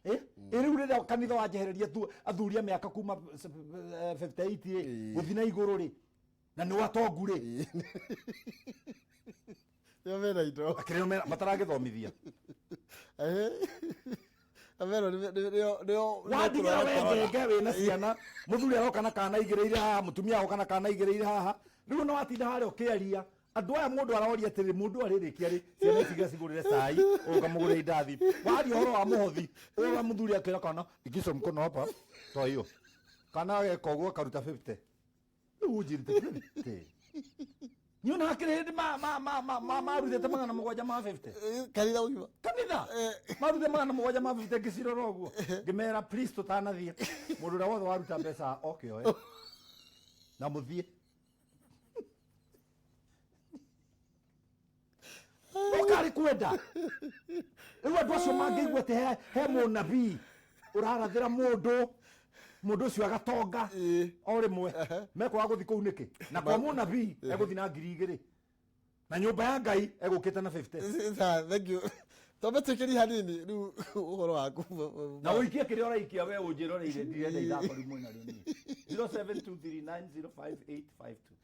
Ĩ rĩu rĩrĩa kanitha wanjehereria athuri a mĩaka kuma 58 rĩ, gũthiĩ na igũrũ rĩ, na nĩ watongu rĩ. Nĩo mena indo. Akĩrĩ mataragĩthomithia. Amero nĩo. Wandigĩra wengenge wĩna ciana, mũthuri aroka na kana igĩrĩire haha, mũtumia aroka na kana igĩrĩire haha, rĩu no watinda harĩa ũkĩaria andũ aya, mũndũ aroria atĩrĩ, mũndũ arĩrĩkia rĩ, ciana ici cigũrĩre cai, ũkamũgũrĩra indathi, waria ũhoro wa mũhothi ũra, mũthuri akĩra kana ikico mkono hapa, toa hiyo, kana ageka ũguo akaruta 50, rĩu ũnjĩrĩte 50, niona hakĩrĩ hĩndĩ marutĩte 750. Kanitha ũgima. Kanitha marute 750, ngĩcirora ũguo ngĩmera, "Please, tũtanathiĩ, mũndũ ũrĩa wothe waruta mbeca oke oe na mũthiĩ." Ũkarĩ kwenda rĩu andũ acio mangĩigua atĩ he mũnabii ũrarathĩra mũndũ ũcio agatonga o rĩmwe, mekwaga gũthiĩ kũu nĩkĩ? Na kwa mũnabii egũthiĩ na 2000, na nyũmba ya Ngai egũkĩte na 50. Sawa, thank you. Twambe twĩkĩrie hanini rĩu ũhoro waku. Na ũikie kĩrĩa ũraikia we ũnjĩroreire, ndirenda ithako rĩmwe narĩo niĩ. 0723905852.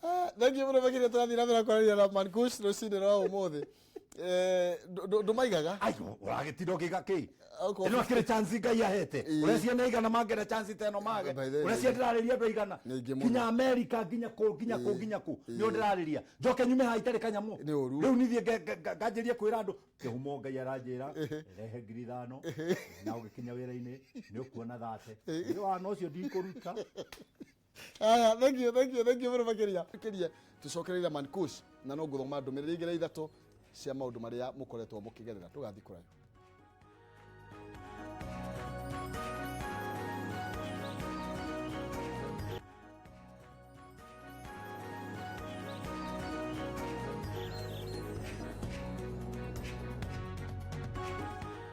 Ah, thank you mũno makĩria. Tũrathiĩ na mbere kwaranĩria na Mankush rũcinĩ rwa ũmũthĩ. Ndũmaigaga. Ayo ũragĩtinda ũkĩiga kĩ? Okorwo Ĩno akĩrĩ chance Ngai ahete. Ĩĩ. Ũrecia nĩ aigana mangĩenda chance ta ĩno mage. By the way, Ũrecia ndĩrarĩria andũ aigana. Nĩ aingĩ mũno. Nginya Amerika, nginya kũ, nginya kũ, nginya kũ. Nĩo ndĩrarĩria. Njoke nyume haha itarĩ kanyamũ. Nĩ ũru. Rĩu nithiĩ nganjĩrie kwĩra andũ kĩhumo Ngai aranjĩra rehe 5,000 na ũgĩkinya wĩra-inĩ nĩ ũkuona thate. Wĩra wa ũcio ndikũruta. Aya, thank you, thank you, thank you mũno makĩria. Makĩria tũcokereire Mankush na no ngũthoma ndũmĩrĩri igĩrĩ ithatũ cia maũndũ marĩa mũkoretwo mũkĩgerera. Tũgathiĩ kũraihu.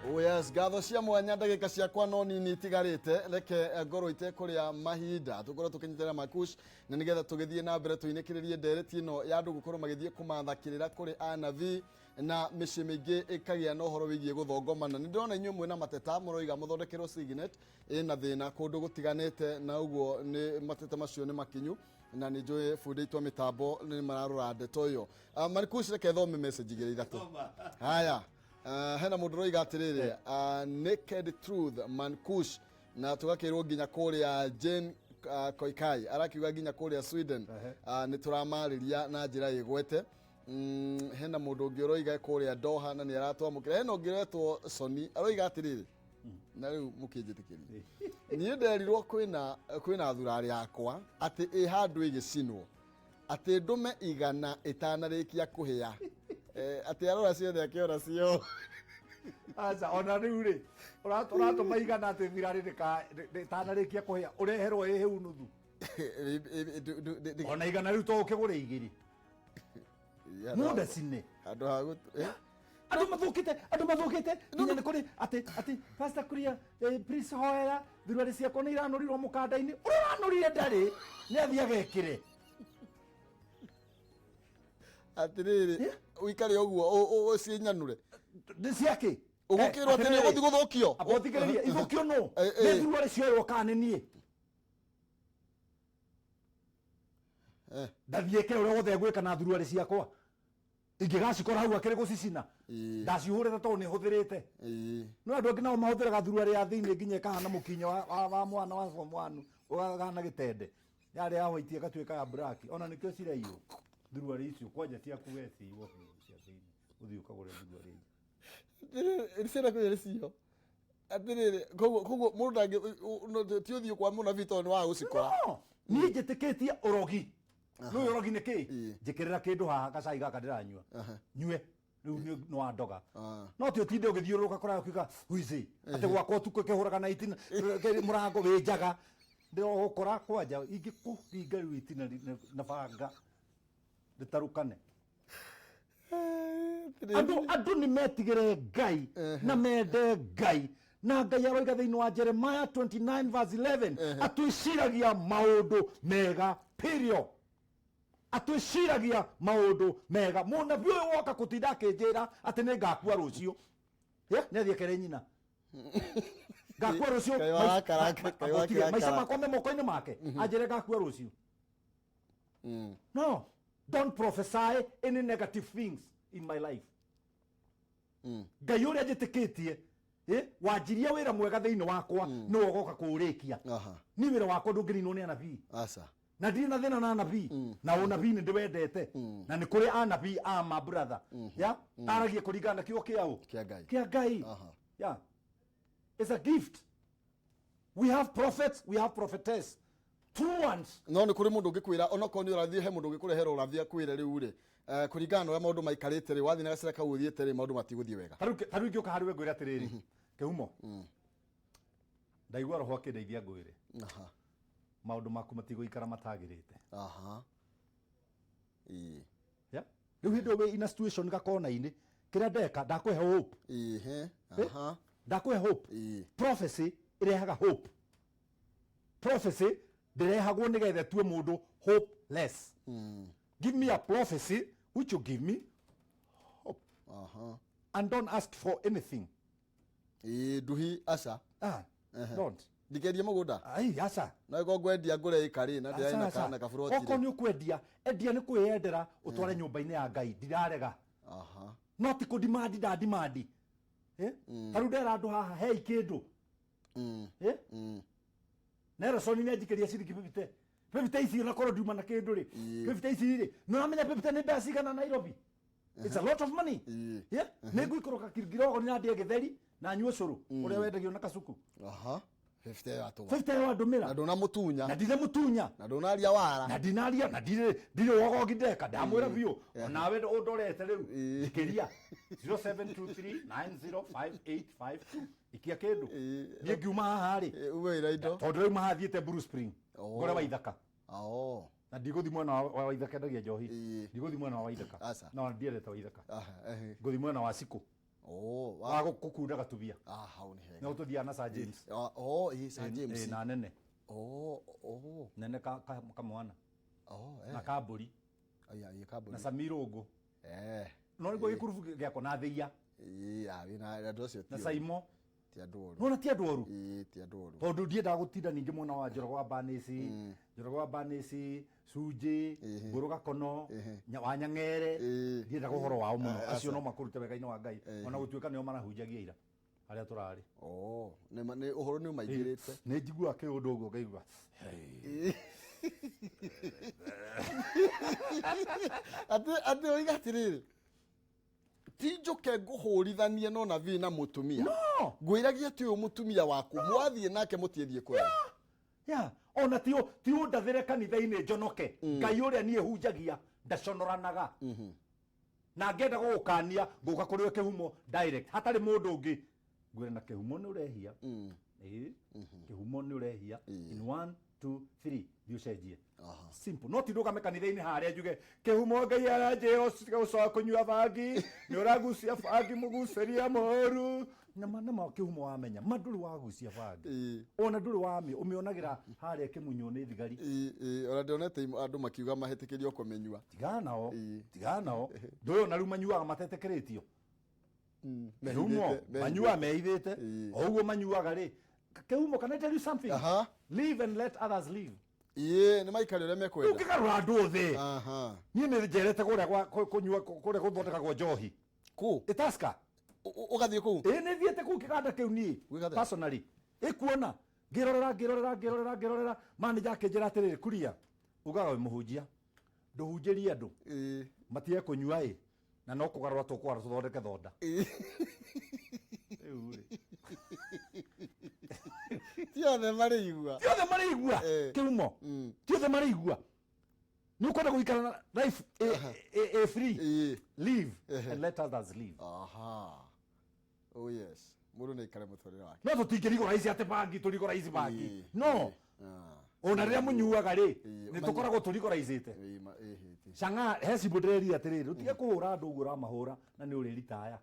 Oh yes, ngatho cia mwanya ndagĩka ciakwa no nini itigarĩte. Reke ngorwo itekũrĩa mahinda, tũkorwo tũkĩnyitĩrĩra Makush na nĩgetha tũgĩthiĩ na mbere tũinĩkĩrĩrie ndereti ĩno ya andũ gũkorwo magĩthiĩ kũmatha kĩrĩra kũrĩ anabii na mĩciĩ mĩingĩ ĩkagĩa na ũhoro wĩgiĩ gũthongomana. Nĩ ndĩrona inyuĩ mwĩna mateta, mũroiga mũthondekerwo signet ĩna thĩna kũndũ gũtiganĩte, na ũguo nĩ mateta macio nĩ makinyu na nĩ njũĩ bundi itũ a mĩtambo nĩ mararora ndeto ĩyo. Marikush, reke thome message igĩrĩ ithatũ. Haya. Hena mũndũ ũroiga atĩrĩrĩ, naked truth Mankush, na tũgakĩrwo nginya kũrĩa Jane Koikai arakiuga nginya kũrĩa Sweden, nĩ tũramarĩria na njĩra ĩgwete. Hena mũndũ ũngĩ ũroiga kũrĩa Doha na nĩ aratwamũkĩra. Hena ũngĩ ũretwo Soni aroiga atĩrĩrĩ, na rĩu mũkĩnjĩtĩkĩrie, niĩ nderirwo kwĩna thurarĩ yakwa atĩ ĩ handũ ĩgĩcinwo, atĩ ndũme 100 ĩtanarĩkia kũhĩa. Atĩ arora ciothe akĩona cio. Aca, ona rĩu rĩ, ũratũma 100 atĩ thirarĩ rĩtanarĩkia kũhĩa, ũreherwo ĩ hĩu nuthu. Ona 100 rĩu to ũkĩgũre 2. Mũndũ cine. Handũ ha gũtu-, Andũ mathũkĩte, andũ mathũkĩte. Nginya nĩ kũrĩ atĩ Pastor Kuria, please hoera, thirarĩ ciakwa nĩ iranũrirwo mũkanda-inĩ. Ũrĩa ũranũrire ndarĩ, nĩ athiĩ agekĩre. Atĩrĩrĩ, ũikare ũguo, ũciĩnyanũre. Nĩ ciakĩ? Ũgũkĩrwo atĩ nĩ ũgũthiĩ gũthũkio? Amba ũthikĩrĩrie, ithũkio nũ? Nĩ thuruarĩ cioywo kana nĩ niĩ? Ndathiĩ ke ũrĩa wothe ngwĩka na thuruarĩ ciakwa. Ingĩgacikora hau akĩrĩ gũcicina. Ndacihũrĩte tondũ nĩ hũthĩrĩte. No andũ angĩ nao mahũthĩraga thuruarĩ ya thĩinĩ nginya ĩkahana mũkinyo wa mwana wa form 1, ũgahana gĩtende. Yarĩ ya white ĩgatuĩka ya black. Ona nĩkĩo ciraiywo thuruarĩ icio, kwanja ciaku we ciiywo biũ cia thĩinĩ. Ũthiĩ ũkagũre thuruarĩ ingĩ. Atĩrĩrĩ, ciana kwĩ nĩ ciyo. Atĩrĩrĩ, koguo mũndũ ndangĩ, ti ũthiũ kwa mũnabii tondũ nĩ wa gũcikora. No, niĩ njĩtĩkĩtie ũrogi. Nĩ ũrogi nĩ kĩ? Njĩkĩrĩra kĩndũ haha gacai gaka ndĩranyua. Nyue. Rĩu nĩ wandoga. No ti ũtinde ũgĩthiũrũrũka kũraya ũkiuga, Huizi, atĩ gwakwa ũtukũ ĩkĩhũraga na itina, mũrango wĩ njaga. Ndĩrogũkora kwanja, ingĩkũringa rĩu itina na banga, rĩtarũkane. Andũ nĩ metigĩre Ngai na mende Ngai. Na Ngai aroiga thĩinĩ wa Jeremiah 29 verse 11, atwĩciragia maũndũ mega, period. Atwĩciragia maũndũ mega. Mũnabii ũyũ woka kũtinda akĩnjĩra atĩ nĩ ngakua rũciũ. Nĩ athiĩ akere nyina. Ngakua rũciũ. Ngai wa akaraka, Ngai wa Ũtige, maica akara. makwa me moko-inĩ make. Anjĩre ngakua rũciũ. No, don't prophesy any negative things in my life. Ngai ũrĩa njĩtĩkĩtie, wanjirie wĩra mwega thĩinĩ wakwa, nĩwe ũgoka kũũrĩkia. Niĩ wĩra wakwa ndũngĩninwo nĩ anabii. Na ndirĩ na thĩna na anabii. Na ũnabii nĩ ndĩwendete. Na nĩ kũrĩ anabii a ma brother. Ya? Aragie kũringana na kiugo kĩa ũ? Kĩa Ngai. Kĩa Ngai. Ya. It's a gift. We have prophets, we have prophetess. True ones. No nĩ kũrĩ mũndũ ũngĩkwĩra, onokorwo nĩ ũrathiĩ he mũndũ ũngĩkũrehera ũrathi akwĩre rĩu rĩ, kũringana na ũrĩa maũndũ maikarĩte rĩ, wathiĩ na gacĩra kau ũthiĩte rĩ, maũndũ matigũthiĩ wega. Ta rĩu ingĩũka harĩ we ngwĩre atĩrĩrĩ, Kĩhumo, ndaigua roho akĩndeithia ngwĩre. Maũndũ maku matigũikara matagĩrĩte. Ya? Rĩu hĩndĩ ĩyo wĩ in a situation gakona-inĩ, kĩrĩa ndeka, ndakũhe hope. Ndakũhe hope. Prophecy ĩrehaga hope. Prophecy ndĩrehagwo nĩgetha ĩtue mũndũ hopeless. Give me a prophecy which will give me hope. And don't ask for anything. Nduhi, aca. Don't. Ndikendie mũgũnda? Ai, aca. Na ĩkorwo ngwendia ngũre ĩka rĩ, na ndĩrarĩ Aca, aca. na kaburoti rĩ. Okorwo nĩ ũkwendia, endia nĩ kwĩyendera, ũtware nyũmba-inĩ ya Ngai, ndirarega. No ti kũdimandi ndandimandi. Eh? Ta rĩu ndera andũ haha hei kĩndũ. Eh? Nelson nĩ anjikĩria ciringi 50. 50 ici onakorwo ndiuma na kĩndũ rĩ. 50 ici rĩ, nĩ ũramenya 50 nĩ mbeca cigana Nairobi? It's a lot of money. Yeah? Nĩ ngũikũrũka Kiringirogo na ndĩe gĩtheri na nyue ũcũrũ ũrĩa wendagio na kacuku. Aha. 50 ĩyo atũma. 50 ĩyo andũmĩra. Na ndũnamũtunya. Na ndinamũtunya. Na ndũnaria wara. Na ndinaria na ndirĩ ndirĩ wogogi ndeka ndamwĩra biũ onawe ũndorete rĩu njikĩria 0723905852 ikia kĩndũ niĩ ngiuma haha rĩ Ume wĩna indo. tondũ rĩu mahathiĩte Blue Spring Oh. ngore Waithaka Oh. na ndigũthi mwena wa Waithaka endagia njohi Ĩĩ. ndigũthi mwena wa Waithaka Aca. no ndiendete Waithaka Aha, ehe. ngũthi mwena wa Cikũ Oh, wa gũkunda gatubia Ah, hau nĩ hega. no tũthiaga na Sir James. Ah, oh, ĩĩ, Sir James. Ĩĩ, na nene Oh, oh, nene kamwana oh, eh. na kambũri Aya, ĩĩ, kambũri. Na Samirũngũ. Eh. No nĩguo gĩkurubu gĩakwa na Thĩia. Ĩĩ, ah, wĩna andũ acio Na ti oru. Saimo. Ti andũ oru. Nona ti andũ oru. Ĩĩ, ti andũ oru. Tondũ ndiendaga gũtinda ningĩ mwena wa Njoroge wa Banĩci, Njoroge wa Banĩci, Cunjĩ, Mbũrũ Gakono, wa Nyang'ere, ndiendaga ũhoro wao mũno. Acio no makũrute wega-inĩ wa Ngai, ona gũtuĩka nĩo marahunjagia ira harĩa tũrarĩ. Oh, nĩ ũhoro nĩ ũmaingĩrĩte. Nĩ njiguaga kĩũndũ ũguo ngaigua. Atĩ oiga atĩrĩrĩ, ti njũke ngũhũrithanie no nabii na mũtumia. No! Ngwĩragia atĩ ũyũ mũtumia waku, mwathiĩ nake mũtiĩthiĩ kwega. Yeah. Ona ti ti ũndathĩre kanitha-inĩ njonoke. Ngai ũrĩa niĩ hunjagia ndaconoranaga. Na ngenda gũgũkania ngũka kũrĩ we kĩhumo direct hatarĩ mũndũ ũngĩ. Ngwĩre na kĩhumo nĩ ũrehia. Ĩĩ. Kĩhumo nĩ ũrehia. In 1 2 3 thiĩ ũcenjie. Simple. No ti ndũgame kanitha-inĩ harĩa njuge kĩhumo Ngai aranjĩra ũcoke kũnyua bangi nĩ ũragucia bangi mũgucĩria mũru. Nama nama kĩhumo wamenya ma ndũrĩ wagucia bangi. Ona ndũrĩ wamĩ ũmĩonagĩra harĩa kĩmunywo nĩ thigari. Ĩĩ, ĩĩ, ona ndionete andũ makiuga mahetĩkĩrio kũmĩnyua. Tigana nao. Tigana nao. Ndũĩ ona rĩu manyuaga matetĩkĩrĩtio. Kĩhumo manyuaga mehithĩte. O ũguo manyuaga rĩ. Kĩhumo, can I tell you something? Aha. Live and let others live. Ĩĩ, nĩ maikare ũrĩa mekwenda. Ũngĩgarũra andũ othe. Aha. Niĩ nĩ njerete kũrĩa gwa kũnyua kũrĩa gũthondekagwo njohi. Kũ? Ĩtaska. Ũgathiĩ kũu? Ĩĩ, nĩ thiĩte kũu kĩganda kĩu niĩ. Gwĩka atĩa? Personally. Ĩkuona. Ngĩrorera, ngĩrorera, ngĩrorera, ngĩrorera. Manager akĩnjĩra atĩrĩrĩ, Kuria, ugaga wĩ mũhunjia. Ndũhunjĩrie andũ. Matige kũnyua ĩ. Na no kũgarũra tũkũgarũra tũthondeke thonda. Rĩu rĩ. Ti othe marĩ igua. Ti othe marĩ igua. Kĩhumo. Ti othe marĩ igua. Nĩ ũkwenda gũikara na life ĩ free. Live and let others live. Aha. Oh yes. Mũndũ nĩ aikare mũtũrĩre wake. No tũtingĩrigũra ici atĩ bangi tũrigũra ici bangi. No. Ona rĩrĩa mũnyuaga rĩ, nĩ tũkoragwo tũrigoraicĩte. Cang'a he cimbo ndĩrerire atĩrĩrĩ, ũtige kũhũra andũ ũguo ũramahũra na nĩ ũrĩ ritaya.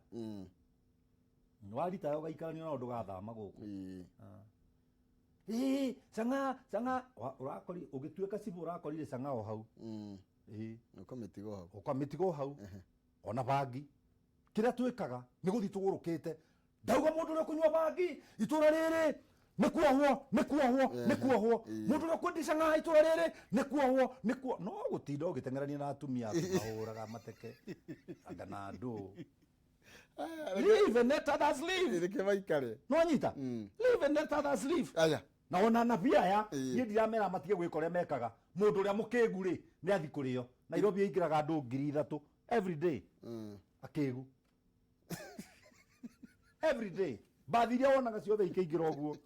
Waritaya ũgaikarania nao ndũgathama gũkũ. Ĩĩ, cang'a, cang'a, ũrakori ũgĩtuĩka cibũ ũrakorire cang'a o hau. Ĩĩ. Ũkamĩtiga o hau. Ũkamĩtiga o hau. Ona bangi. Kĩrĩa twĩkaga nĩ gũthiĩ tũgũrũkĩte. Ndauga mũndũ ũrĩa ũkũnyua bangi itũra rĩrĩ nĩ kuohwo, nĩ kuohwo, nĩ kuohwo. Mũndũ ũrĩa ũkwendia cang'aa itũra rĩrĩ nĩ kuohwo, nĩ kuo. No gũtinda ũgĩteng'erania na atumia aku mahũraga mateke anga na andũ. Live and let others live. Reke maikare. No nyita. Live and let others live. Aya. Na ona anabii aya niĩ ndiramera matige gwĩka ũrĩa mekaga. Mũndũ ũrĩa mũkĩgu rĩ nĩ athi kũrĩo. Nairobi ĩingĩraga andũ 3,000 every day. Akĩgu. Every day. Bathi iria wonaga ciothe ikĩingĩra ũguo.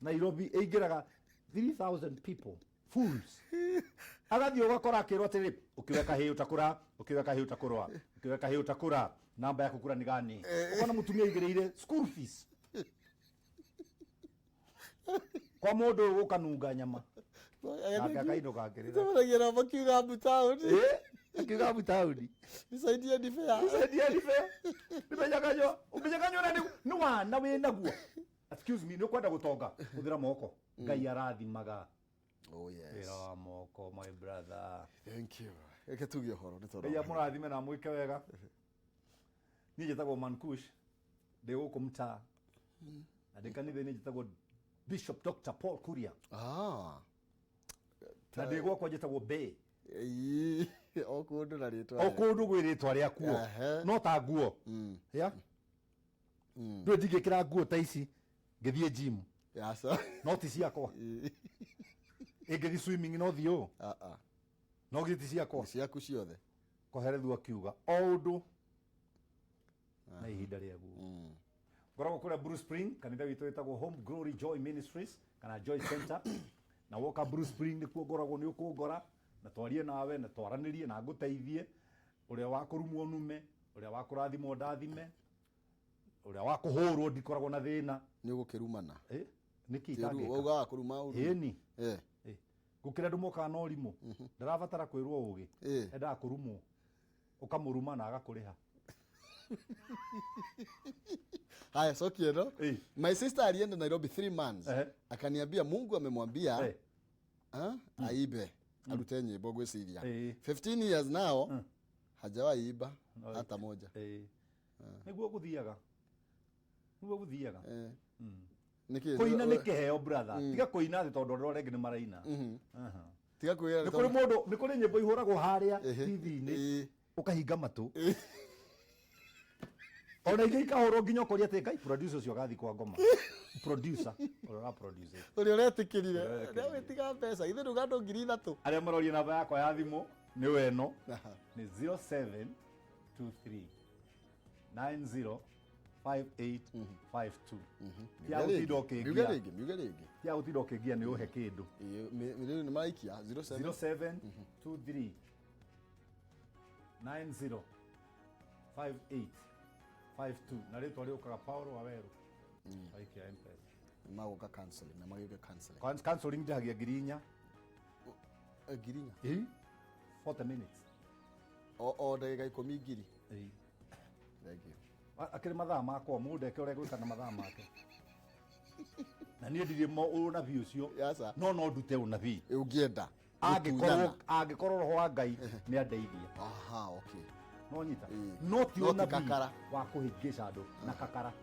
Nairobi ĩingĩraga 3,000 people. Fools. Agathiĩ ũgakora akĩrwo atĩrĩrĩ, ũkĩoya kahĩĩ ũtakũra, ũkĩoya kahĩĩ ũtakũrũa, ũkĩoya kahĩĩ ũtakũra, namba yaku kura nĩ gani. Ũkona mũtumia aigĩrĩire school fees. Kwa mũndũ ũyũ gũkanunga nyama. Nake akainũka akĩrĩra. Tũmaragia nao makiuga mbu taũni. Akiuga mbu taũni. Nisaidie ndibea. Nisaidie ndibea. Nimenyang'anywa. Umenyang'anywa na nĩ wana wĩ naguo. Excuse me, nĩ ũkwenda gũtonga. Hũthĩra moko. Ngai arathimaga. Oh yes. Wĩra wa moko, my brother. Thank you. Reke tuge ũhoro nĩ tondũ. Ngai amũrathime na amwĩke wega. Niĩ njĩtagwo Mankush. Ndĩ gũkũ mtaa. Na ndĩ kanitha-inĩ njĩtagwo Bishop Dr. Paul Kuria. Na ndĩ gwakwa njĩtagwo Bay. Ĩĩ, o kũndũ na rĩtwa O kũndũ gwĩ rĩtwa rĩakuo. No ta nguo ya ndũĩ, ndingĩkĩra nguo ta ici ngĩthiĩ gym. Aca. No ti ciakwa. Ĩngĩthiĩ swimming no thiĩ ũũ? Ah, ah. No githĩ ti ciakwa? Nĩ ciaku ciothe. Koherethu akiuga o ũndũ na ihinda rĩaguo. Ngoragwo kũrĩa Blue Spring, kanitha witũ wĩtagwo Home Glory Joy Ministries kana Joy Center, na woka Blue Spring nĩkuo ngoragwo. Nĩ ũkũngora na twarie nawe na twaranĩrie na ngũteithie. Ũrĩa wa kũrumwo nume, ũrĩa wa kũrathimwo ndathime, ũrĩa wa kũhũrwo ndikoragwo na thĩna. Nĩ ũgũkĩrumana? Eh, nĩkĩ itangĩka? Waugaga kũruma ũrume. Ĩni. Gũkĩra andũ mokaga na ũrimũ, ndarabatara kwĩrwo ũgĩ. Endaga kũrumwo, ũkamũruma na agakũrĩha. Haya, cokia ĩno. My sister alienda Nairobi 3 months. Akaniambia Mungu amemwambia aibe, arute nyĩmbo ngwĩciria. 15 years now hajawahi iba hata moja. Nĩguo gũthiaga, nĩguo gũthiaga. Nĩkĩ? Kũina nĩ kĩheo, brother. Tiga kũina atĩ tondũ andũ arĩa angĩ nĩ maraina. Tiga kwĩra. Nĩ kũrĩ mũndũ, nĩ kũrĩ nyĩmbo ihũragwo harĩa TV-inĩ, ũkahinga matũ. Ona ingĩ ikahũrwo nginya ũkoria atĩ Ngai, producer ũcio agathiĩ kwa ngoma, producer ũrĩa ũra produce. Ũrĩa ũretĩkĩrire. Ũrĩa ũretĩkĩrire. Wĩtiga mbeca ithe nduga andũ 3000. Arĩa maroria namba yakwa ya thimũ nĩ weno, nĩ 0723 90 5852. Tia gũtinda Miuge ũkĩngia. rĩngĩ, miuge rĩngĩ. Tia gũtinda ũkĩngia nĩ ũhe kĩndũ. Rĩu nĩ maraikia 07 0723 90 5852, na rĩtwa rĩũkaga Paulo Waweru. Waikia M-Pesa. Magũka counseling na magĩũke counseling. Counseling ndĩhagia 4000. 4000? Ĩ, 40 minutes. O ndagĩka 10 ngiri? Ĩ. Thank you. Akĩrĩ mathaa makwa, mũndũ eke ũrĩa egwĩka na mathaa make, na niĩ ndirĩ mo ũnabii ũcio. Aca. No ndute ũnabii. Ũngĩenda angĩkorwo gũtunyana. Angĩkorwo roho wa Ngai nĩ andeithia. Aha, okay. No nyita. No ti No ti ũnabii kakara. wa kũhĩngĩca andũ na kakara.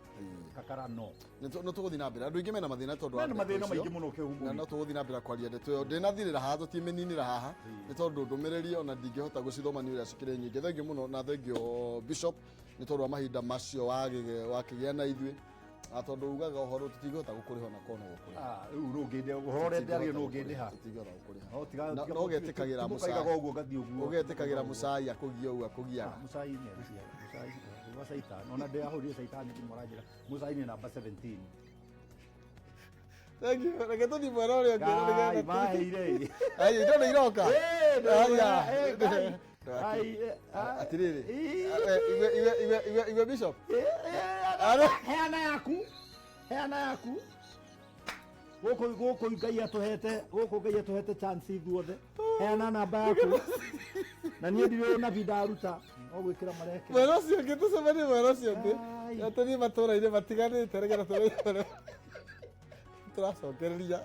Kakara no. Nĩ tũgũthiĩ na mbere, andũ aingĩ mena mathĩna tondũ wa Mena ndeto mathĩna icio. maingĩ mũno kĩhumo. Na no tũgũthiĩ na mbere kwaria ndeto ĩyo, ndĩnathirĩra haha, tũtimĩninĩra haha nĩ tondũ ndũmĩrĩri ona ndingĩhota gũcithoma nĩ ũrĩa cikĩrĩ nyingĩ. Thengiũ mũno na thengiũ, Bishop, nĩ tondũ wa mahinda macio wakĩgĩa na ithuĩ, na tondũ ugaga ũhoro tũtingĩhota gũkũrĩha ona korwo no gũkũrĩha. Ah, rĩu rũngĩndĩ ũhoro ũrĩa ndĩaria no ũngĩndĩha. Tũtingĩhota gũkũrĩha. No tiga No ũgetĩkagĩra mũcaigaga mũcai. ũguo ngathiĩ ũguo. Ũgetĩkagĩra mũcai akũgia ũguo akũgiaga. Mũcai nĩ arĩciaga mũcai wa caitani, ona ndĩahũrire caitani thimũ aranjĩra mũcai nĩ namba 17. Thank you. Reke tũthiĩ mwena ũrĩa ũngĩ na Ngai nĩgetha maheire. Ai, indo nĩ iroka. Aya. Ngai. Ai, ah, Atirĩrĩ. Ii. Iwe iwe iwe iwe iwe Bishop. Heana yaku, heana yaku. Gũkũ Ngai atũhete, gũkũ Ngai atũhete chance ithuothe. Heana namba yaku, na niĩ ndirĩ ũnabii ndaruta, no gwĩkĩra marekĩra. Mwena ũcio ũngĩ, tũcemanie mwena ũcio ũngĩ. Ai. Na tũthiĩ matũũra-inĩ matiganĩte nĩgetha tũrore tũracokereria.